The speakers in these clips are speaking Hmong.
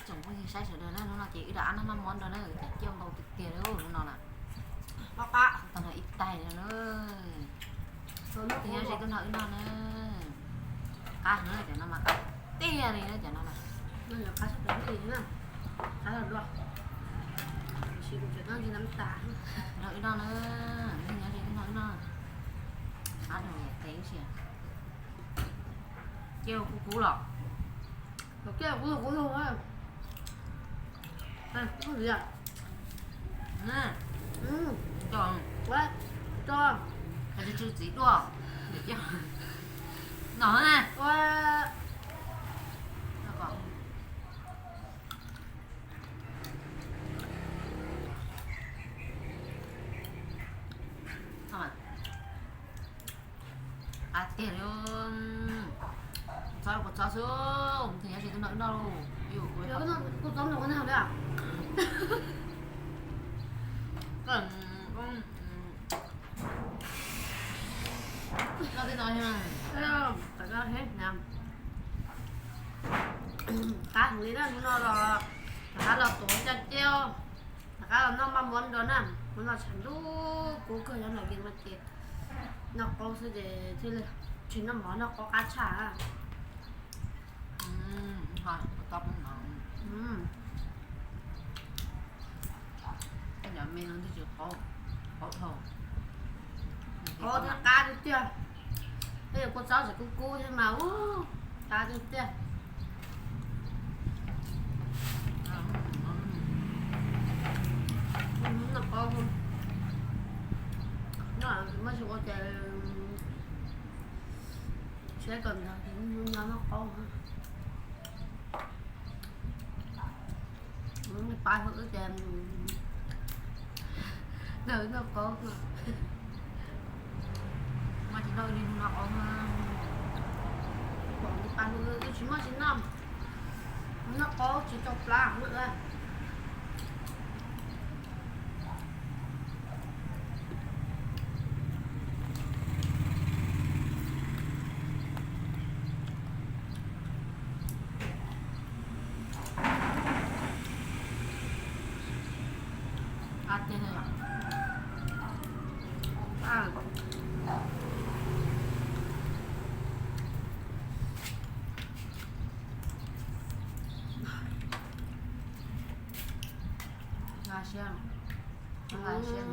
Tsoom phooj ywg saib sawv daws na, hnub no ces wb rov qab noj maj muab nrog na, cas ciaj ntau tiag tiag li hnub no na. Tau no ib tais no na. Tus nyob ze tuaj nrog wb noj na. Qab heev na, cov no mas qab tiag li na, cov no na. Nrog wb noj na, tus nyob ze tuaj nrog wb noj. Qab dhau tes wb si. Ciaj kub kub los. Ciaj kub kub lug. Kub li. Tso, tso, tsw txiv dua. No na. Qab tiag li. Txob kuv txob xwb, tus nyob ze tuaj nrog wb noj lauj. Kuv txob nrog wb noj li. Noj tej no, qab heev li na, hnub no los rov qab los tuav coj ciaj, rov qab los noj maj muab nrog na. Hnub no tshav ntuj kub kawg, nyob nram Vias no ces noj qaub xwb ces thiaj li, tsis noj mov noj qaub qab tshaj. Tej me no twb tsis qaub, qaub dhau, qaub thiab qab tiag tiag. Tej kua txob tseem kub kub thiab mas, ub, qab tiag tiag. Noj qaub, noj tsis muaj tsis ua ces siab kawm ntawv ces noj qaub. Pab hwb wb ces nrog wb noj qaub, mas tsis nrog wb li hnub no qaub, pab hwb wb tsis muaj tsis noj, noj qaub tsis tau plab. Nqa siab, nqa siab.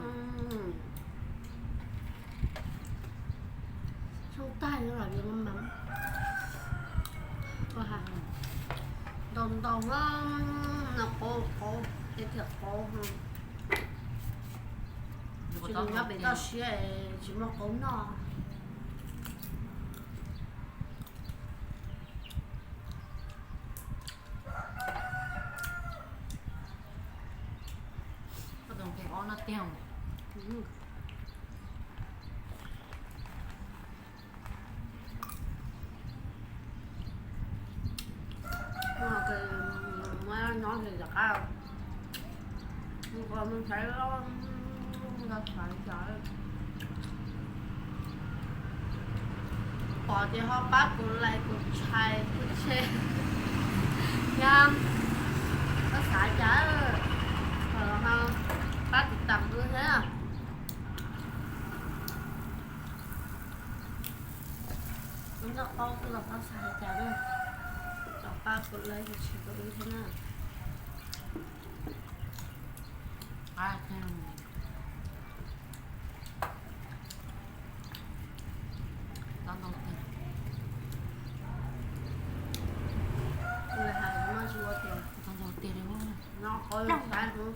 Tsoo tag no los yuav mas ntau ntau, noj qaub qaub, tej thiaj qaub. Tsis nyob pem toj siab tsis muaj qaub noj. Koj tus nqe ob no tiag. Muab nyob li rov qab, mus qos mus xaiv los, nqa xaiv cas. Pom ces ho pab kuv like kuv share kuv share thiab, koj xav cas los ho pab tiv tam wb thiab. Wb noj qaub wb los pab xav cas na, los pab kuv like kuv share kuv wb thiab na. Ntau tiag li.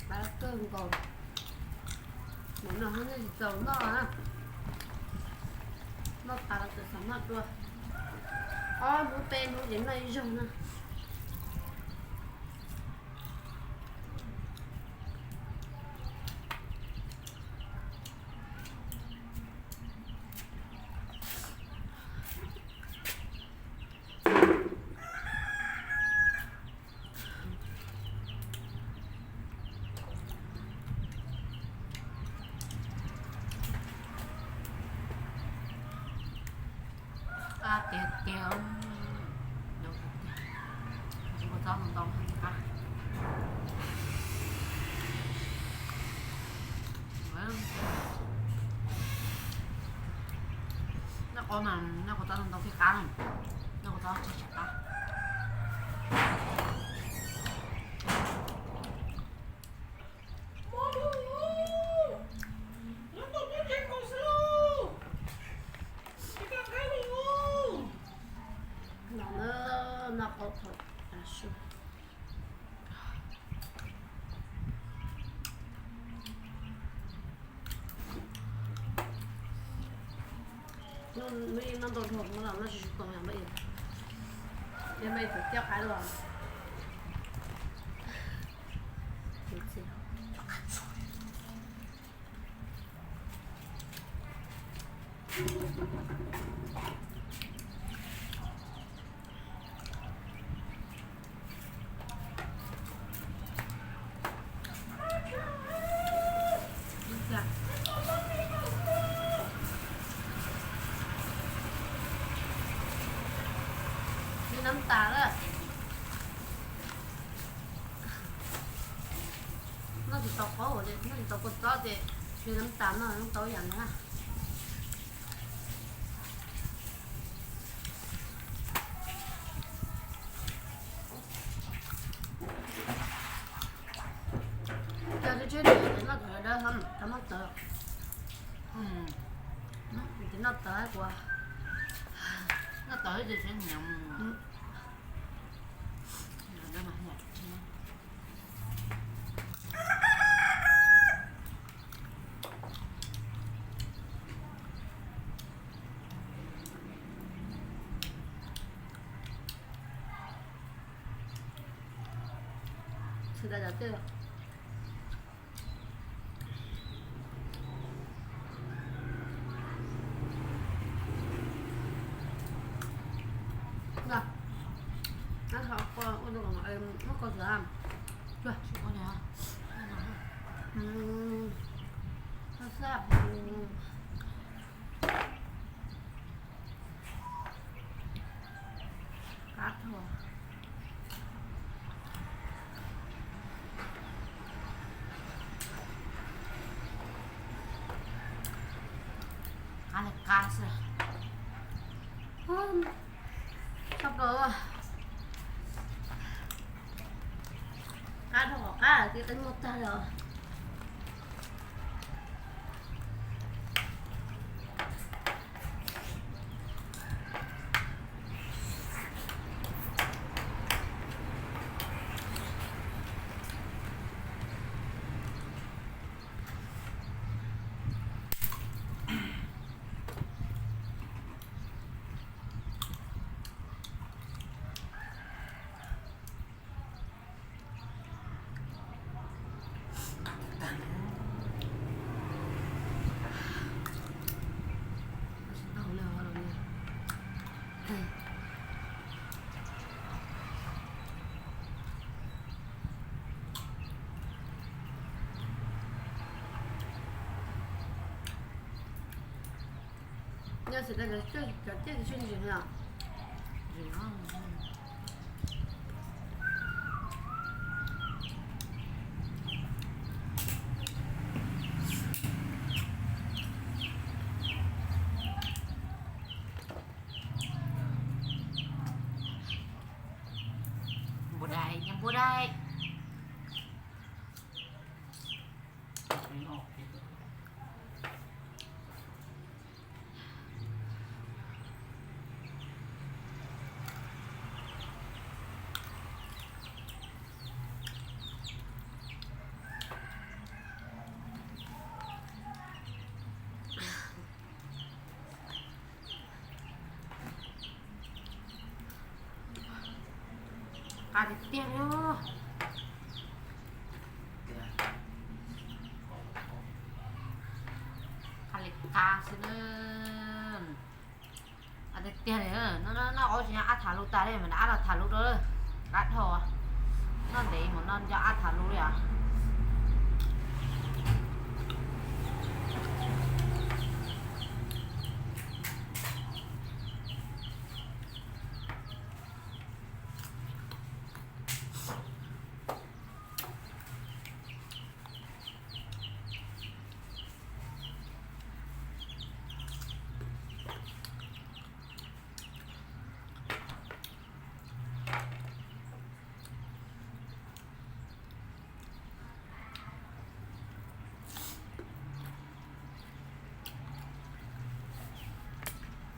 Qab kawg nkaus. Nim no nej tsis txaus noj na. Noj tas los txawm xav noj dua. Ob hnub peb hnub ces noj ib zaug na. Tiag tiag, noj kua txob ntau ntau thiaj qab. Noj kua mas noj kua txob ntau ntau thiaj qab, noj kua txob tsawg tsawg qab. Noj qhov tas su. Noj ntau dhau no los noj tsis tau yom, npaj ib, npaj ib txhais coj qab los. Nab tas lawm. Noj tsis tau qaub, noj tsis tau kua txob ces nab tas no noj tau ib yam ntag. Cog tshiab tshiab diam ces noj kom dawb dawb, tau noj tawv. Ces noj tawv kuv, noj tawv ces siab nyiam mus. Tsis tas cov tej. Ab, ua ua muab kau xwb. Qab dhau. Qab li qab xwb. Tshaj plaws. Qab dhau qab, tiv qeej muag tag lawm. Nyob xav tas cov ciaj tsis tshua ntseeg os. Npua dai, nyob npua dai. Qab tiag tiag li. Qab li qab xwb na. Qab tiag tiag li. Noj noj qaub tsis nyob ab tham lus tas li mas nrog ab los tham lus rau. Qab dhau. Noj ntev mus no nco ab tham lus li os.